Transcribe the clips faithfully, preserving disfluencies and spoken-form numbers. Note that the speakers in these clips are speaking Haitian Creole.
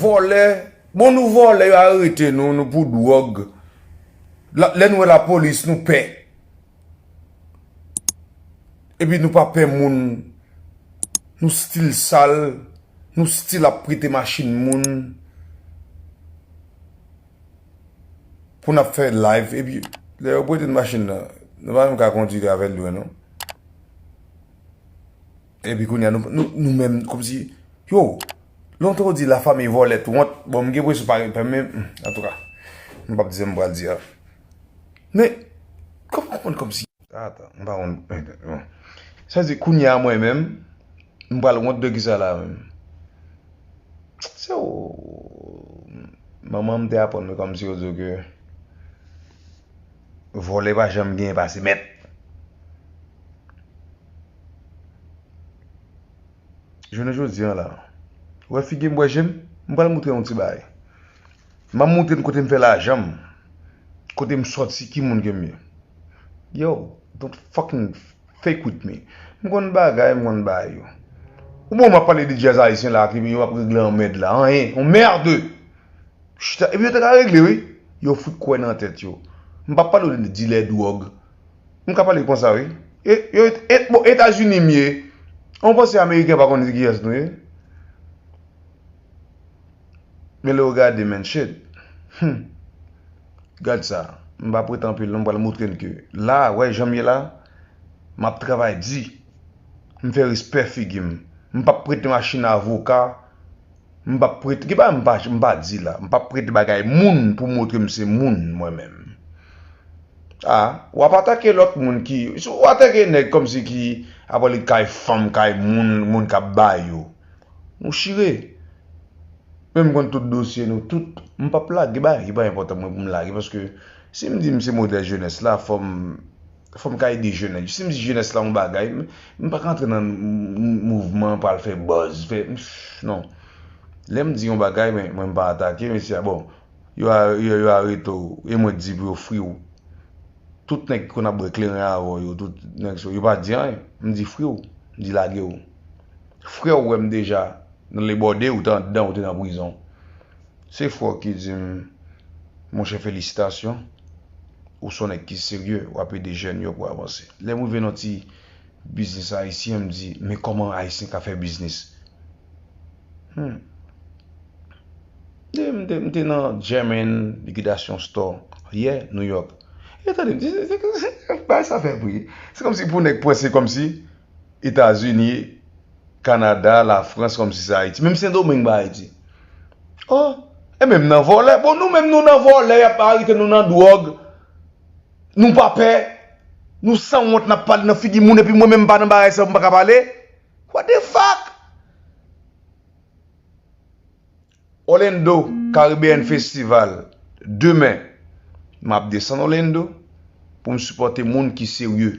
Vòlè, bon, nou vòlè, yo arete nou, nou pou dwòg. La- Lè nou wè lapolis, nou pè. Epi nou pa pè moun. Nou still sal. Nou still ap prete machin moun. Pou n ap fè live. Epi, lè yo prete n machin nan, nou pa menm ka kondui avè l lwen, non. Epi kounye a, nou, nou, nou menm, kòmsi, yo, lontan yo di la famille vòlè tout wont. Bon, m gen enpresyon pa, pa menm, antouka, m p ap di sa m pral di a. Men, kòm, kòm, kòmsi. Ata, m pa konn. Bon. Sa di, kounye a, mwen menm, m pral wont de kisa la menm? Se ou. Manman m te aprann mwen kòmsi yo di ke vòlè pa janm genyen pase mèt. Jounen jodi a la, ou wè figi m, wè je m, m pral moutre yon ti bagay. M ap moutre n kote m fè lajan m, kote m sòti, ki moun ke m ye. Yo, don't fucking fake with me. M konn bagay, m konn bagay yo. Ou bon, m ap pale de djaz ayisyen la, ke yo ap regle anmèd la. Anyen, on merde! Chita, epi yo te ka regle, wi. Yo fout kwè nan tèt yo. M p ap pale w de dilè dwòg. M ka pale konsa, wi. E, yo, e, bon, Etazini m ye. Ou panse Ameriken pa konn kiyès nou ye? Men lè w gade, men shit. Hmm. Gad sa. M p ap rete anpil, non, m pral moutre n ke la, wè, jan m ye la, m ap travay di. M fè respè figi m. M p ap prete machin avoka. M p ap prete, ki bagay m pa, m pa di la. M p ap prete bagay moun pou montre m se moun, mwen menm. A, w ap atake lòt moun ki, si w atake nèg kòmsi ki ap ale kay fanm, kay moun, moun k ap ba yo. Nou chire. Men m konn tout dosye nou, tout. M p ap lage bagay ki pa enpòtan mwen pou m lage, paske si m di m se modèl jenès la, fò m, fò m ka ede jenès. Si m di jenès la yon bagay, m, m pa ka antre nan m- m- mouvman pral fè buzz, fè, non. Lè m di yon bagay, men mwen m pa atake mesye a. Bon, yo a- yo, yo arete w, e mwen di pou yo fri w. Tout nèg ki konn ap bwè kleren avè w yo, tout nèg sa yo, yo pa di anyen. M di fri w, m di lage w. Frè w wè m deja nan lebòde, ou te anndan, ou te nan prizon. Se frè w ki di m, monchè, felisitasyon, ou se yon nèg ki serye, w ap ede jèn yo pou avanse. Lè m rive nan ti biznis ayisyen, m di, men kòman ayisyen ka fè biznis? Hmm. M te, m te, m te nan German Liquidation Store yè, New York. E tande, m di, se- se- se- bagay sa fè bri. Se kòmsi pou nèg pran, se kòmsi Etazini, Kanada, Lafrans, kòmsi se Ayiti. Menm Sendomeng pa Ayiti. Oh, e menm nan vòlè. Bon, nou menm nou nan vòlè, y ap arete nou nan dwòg. Nou pa pè. Nou sanwont, n ap pale nan figi moun, epi mwen menm m pa nan bagay sa yo, m pa ka pale. What the fuck? Orlando Caribbean Festival. Demen, m ap desann Orlando pou m sipòte moun ki serye,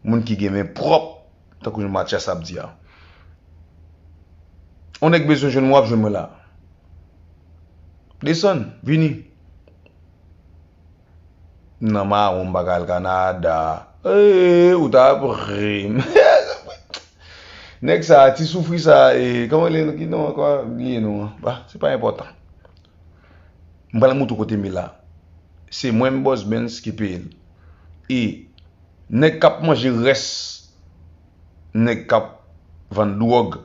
moun ki gen men pwòp, tankou jan Mathias ap di a. On nèg bezwen jwenn mwen, w ap jwenn mwen la. Desann, vini. M nan mawon, m pa ka al Kanada. Ee, ou ta ap ri m. Nèg sa, ti soufri sa, e, kòman li, ki non ankò? Bliye non an. Bah, se pa enpòtan. M pral moutre w kote m ye la. Se mwen menm Boss Benz ki peye l. E nèg k ap manje rès nèg k ap vann dwòg,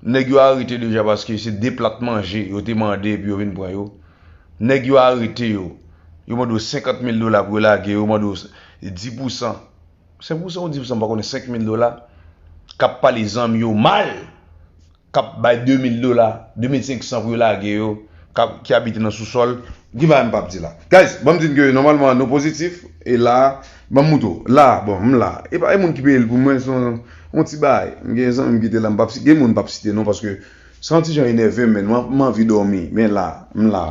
nèg yo arete deja paske se de plat manje yo te mande epi yo vin pran yo. Nèg yo arete yo. Yo mande w senkant mil dola pou yo lage yo, yo mande w dis pousan. Senk pousan ou dis pousan, m pa konnen, senk mil dola. K ap pale zanmi yo mal. K ap bay de mil dola, de mil senk san pou yo lage yo, k ap- ki abite nan sousòl. Ki bagay m p ap di la? Guys, ban m di n ke nòmalman nou pozitif, e la, ban m moutre w. La, bon, m la. E pa e moun ki peye l pou mwen, se yon, yon ti bagay. M gen zanmi m ki te la, m p ap si- gen moun m p ap site non, paske se yon ti jan enève m, men m, m anvi dòmi. Men la, m la.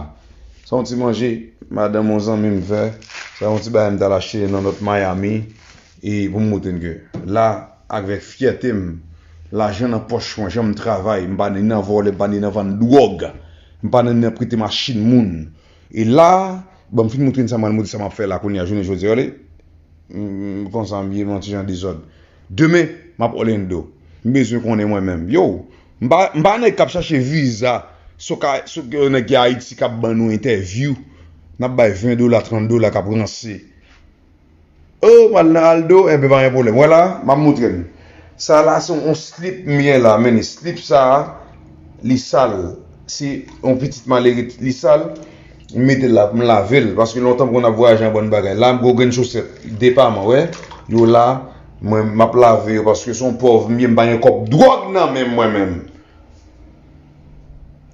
Se yon ti manje, madanm yon zanmi m fè. Se yon ti bagay m t al achte nan North Miami. E pou m moutre n ke la, avèk fyète m, lajan nan pòch mwen, jan m travay, m pa ni nan vòlè, m pa ni nan vann dwòg, m pa ni nan prete machin moun. E la, bon, m fin moutre n sa, m al moutre sa m ap fè la kounye a, jounen jodi a, ale. M- Konsa m ye, m yon ti jan dezòd. Demen, m ap Orlando. M bezwen konnen mwen menm. Yo, m pa, m pa nèg k ap chache viza Sou ka, sou gen yon nèg ki Ayiti k ap ban nou entèvyou, n ap bay ven dola, trant dola k ap ranse. Oh, m al nan Aldo, enben pa gen pwoblèm. Wè la, m ap moutre n. Sa la se yon slip m gen la, men slip sa a, li sal. Se yon pitit malere, li sal. M mete l la pou m lave l, paske lontan m konn ap vwayaje an bann bagay. La, m gwo grenn chosèt, depaman, wè. Yo la, mwen, m ap lave yo, paske se yon pòv m ye, m pa gen kòb dwòg nan men m, mwen menm.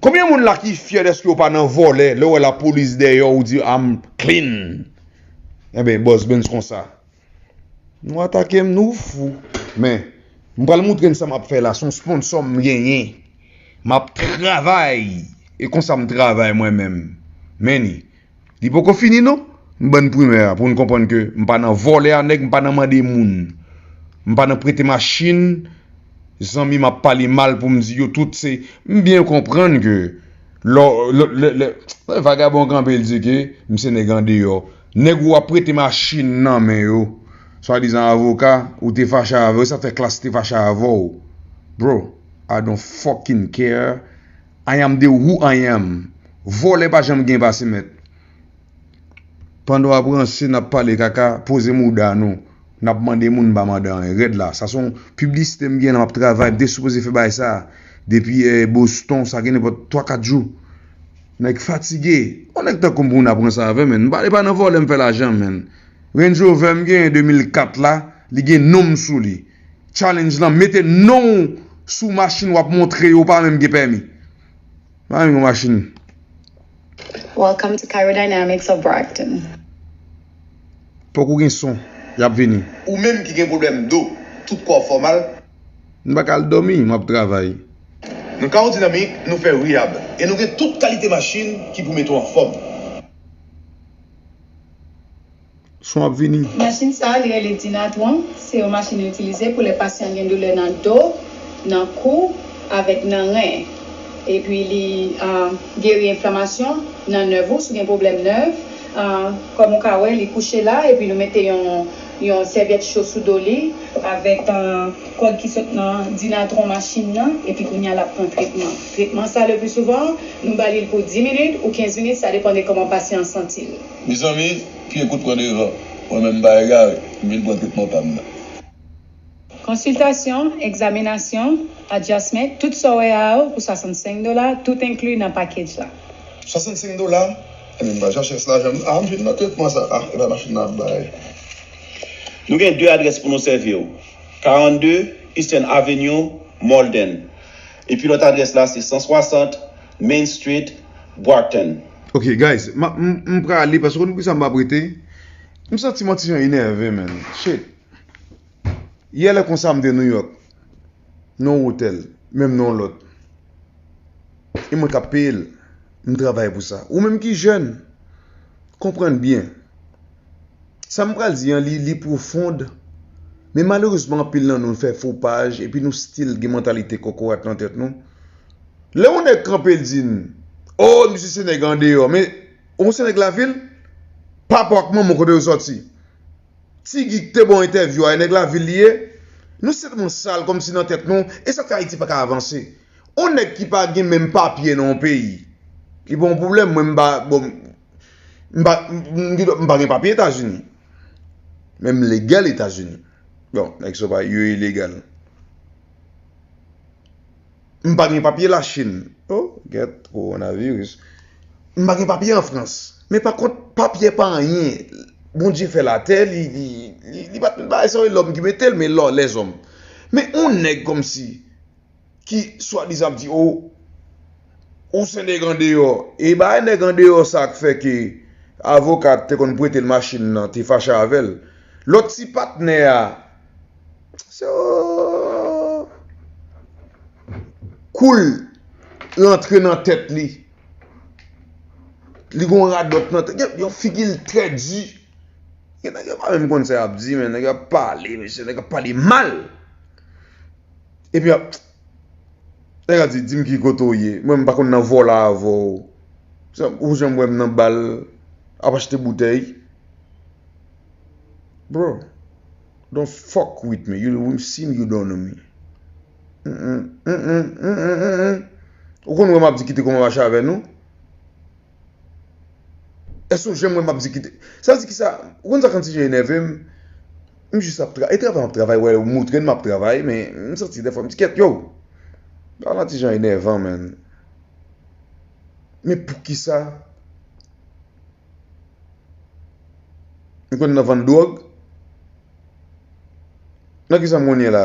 Konbyen moun la ki fyè dèske yo pa nan vòlè, lè w wè lapolis dèyè w, ou di, "I'm clean"? Enben, Boss Benz konsa. Nou atake m, nou fou. Men, m pral moutre n sa m ap fè la, se yon sponsò m genyen. M ap travay. E konsa m travay mwen menm. Men ni. Li poko fini non. M ban n primè a pou n konprann ke m pa nan vòlè a nèg, m pa nan mande moun. M pa nan prete machin. Zanmi m ap pale mal pou m di yo tout se, m byen konprann ke lò, lè, lè, lè, lè vagabon kanpe l di ke m se nèg andeyò. Nèg ou ap prete machin nan men yo, swadizan avoka, ou te fache avè yo, sa fè klas te fache avè w. Bro, I don't fucking care. I am the who I am. Vòlè pa janm gen pase mèt. Pandan w ap ranse, n ap pale kaka, poze mouda nou. N ap mande moun, m pa mande anyen. Rèd la. Sa se yon piblisite m gen la, m ap travay, m te sipoze fè bagay sa. Depi eh, Boston, sa gen nenpòt twa kat jou. Nèg fatige. Yon nèg tankou m pou n ap ranse avè m, men. M pa, e pa nan vòlè m fè lajan, men. Range Rover m genyen de mil kat la, li gen non m sou li. Challenge lan, mete non w sou machin w ap montre yo, w pa menm gen pèmi. Pa menm gen machin. Welcome to Chirodynamics of Brockton. Poko gen son, y ap vini. Ou menm ki gen pwoblèm do, tout kò w fè w mal. M pa ka al dòmi, m ap travay. Nan Chirodynamics, nou fè rehab e nou gen tout kalite machin ki pou mete w anfòm. Son ap vini. Machin sa a, li rele Dynatron. Se yon machin yo itilize pou lè pasyan gen doulè nan do, nan kou, avèk nan ren. Epi li ah, geri enflamasyon nan nèv ou, si w gen pwoblèm nèv. Ah, kòm ou ka wè, li kouche la, epi nou mete yon, yon sèvyèt cho sou do li, avèk ah, kòd ki sot nan Dynatron machin nan, epi kounye a l ap pran tretman. Tretman sa, le pli souvan, nou ba li l pou dis minit ou kenz minit, sa depann de kòman pasyan an santi l. Mezanmi, pye kout pran devan. Mwen menm m pa egare, m vin pran tretman pa m nan. Konsiltasyon, egzaminasyon, adjustment, tout sa w wè a yo pou swasannsenk dola, tout enkli nan package la. Swasannsenk dola? Ebyen m pral chache lajan m. Ah, m fin nan tretman sa. Ah, e pa machin nan ap bay. Nou gen de adrès pou nou sèvi w. karannde Eastern Avenue, Malden. Epi lòt adrès la se san swasant Main Street, Brockton. Ok, guys, m, m, m prale paske w konn poukisa m pa prete? M santi m yon ti jan enève, man. Shit. Yè lè konsa m te New York, nan yon otèl, menm nan yon lòt. E mwen k ap peye l. M travay pou sa. Ou menm ki jèn, konprann byen. Sa m pral di an, li, li pwofond. Men malerezman, anpil nan nou fè fo paj, epi nou still gen mantalite kokorat nan tèt nou. Lè yon nèg kanpe l di n, oh, misye se nèg andeyò, men ou se nèg lavil? Papa w ak manman w kote yo sòti? Ti Guy ki te ba w entèvyou a, e nèg lavil li ye? Nou se tèlman sal kòmsi nan tèt nou, e sa k fè Ayiti pa ka avanse. On nèg ki pa gen menm papye nan yon peyi, li pa yon pwoblèm, mwen m pa, bon, m pa, m, m, m pa gen papye Etazini. Men m legal Etazini. Bon, nèg sa yo ilegal. M pa gen papye Lachin. Oh, gèt, kowonaviris. M pa gen papye an Frans. Men pa kont, papye pa anyen. Bondye fè latè, li, li, li, li pa t met bagay sa yo, lòm ki mete l, men lò, lèzòm. Men on nèg kòmsi, ki swadizan ap di, oh, ou se nèg andeyò. E bagay nèg andeyò sa k fè ke avoka te konn prete l machin nan, te fache avè l. Lòt ti patnè a, se, oh, kou l rantre nan tèt li. Li gon radòt nan tèt. Gen yon figi l trè di. Gen nèg yo pa menm konn sa y ap di, men nèg yo ap pale, mesye, nèg yo ap pale mal. Epi ap, nèg la di, di m ki kote w ye. Mwen m pa konn nan vòlè avè w. Ou janm wè m nan bal ap achte boutèy? Bro, don't fuck with me. You see me, you don't know me. Mm-mm, mm-mm, mm-mm, mm-mm. Konn wè m ap di kite kòman mache avè nou? Èske w janm wè m ap di kite? Sa vle di ki sa? Ou konn sa k fè m ti jan enève m? M jis ap travay. E travay m ap travay, wè, ou montre m ap travay, men m santi dèfwa m di kèt, yo. Bagay la ti jan enèvan, man. Men poukisa? M konn nan vann dwòg? Nan ki sa m konn ye la?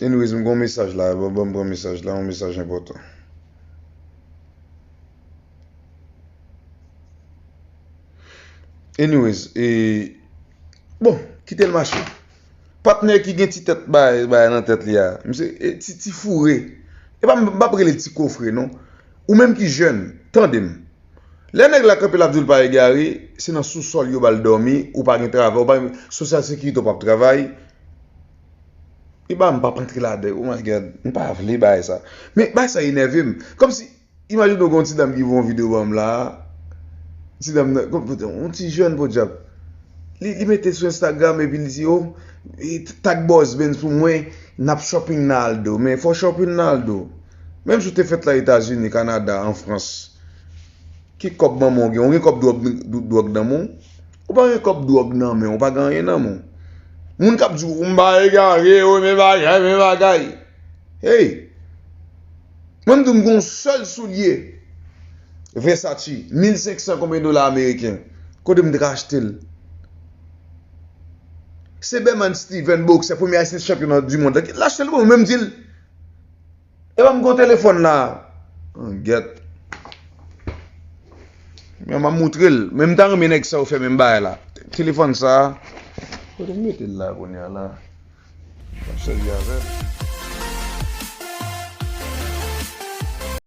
Anyways, m gon mesaj la. Ban, ban m pran mesaj la, yon mesaj enpòtan. Anyways, e, bon, kite l mache. Patnè ki gen ti tèt bay, bay nan tèt li a. Misye, e, ti, ti foure. E pa m, m p ap rele ti kofre, non. Ou menm ki jèn, tande m. Lè nèg la kanpe l ap di w l pa egare, se nan sousòl yo ba l dòmi, ou pa gen travay, ou pa gen social security, ou p ap travay. E ba m p ap antre ladan, oh my God, m pa vle bagay sa. Men bagay sa enève m. Kòmsi, imajine w gen yon ti dam ki voye yon videyo ban m la. Ti dam nan, yon ti jèn podyab. Li, li mete sou Instagram epi li di, oh, e, tag Boss Benz pou mwen, n ap shopping nan Aldo. Men fò shopping nan Aldo. Menm si w te fèt la Etazini, Kanada, an Frans, ki kòb manman w gen? Ou gen kòb dwòg, dwòg nan men w? Ou pa gen kòb dwòg nan men w, ou pa gen anyen nan men w. Moun k ap di w, m pa egare, yo, men bagay, men bagay. Hey! Mwen, m di w, m gen yon sèl soulye Versace, mil senk san konbyen dola ameriken. Kote m te ka achte l? Se Bermane Stivens, boksè, premye ayisyen chanpyon du mond la, ki l achte l pou mwen, m di l. E pa m gon telefòn la. An gèt. Men m ap moutre l. Men m ta renmen nèg sa yo fè menm bagay la. Telefòn sa. Kote m mete l la kounye a la? M ap sèvi avè l.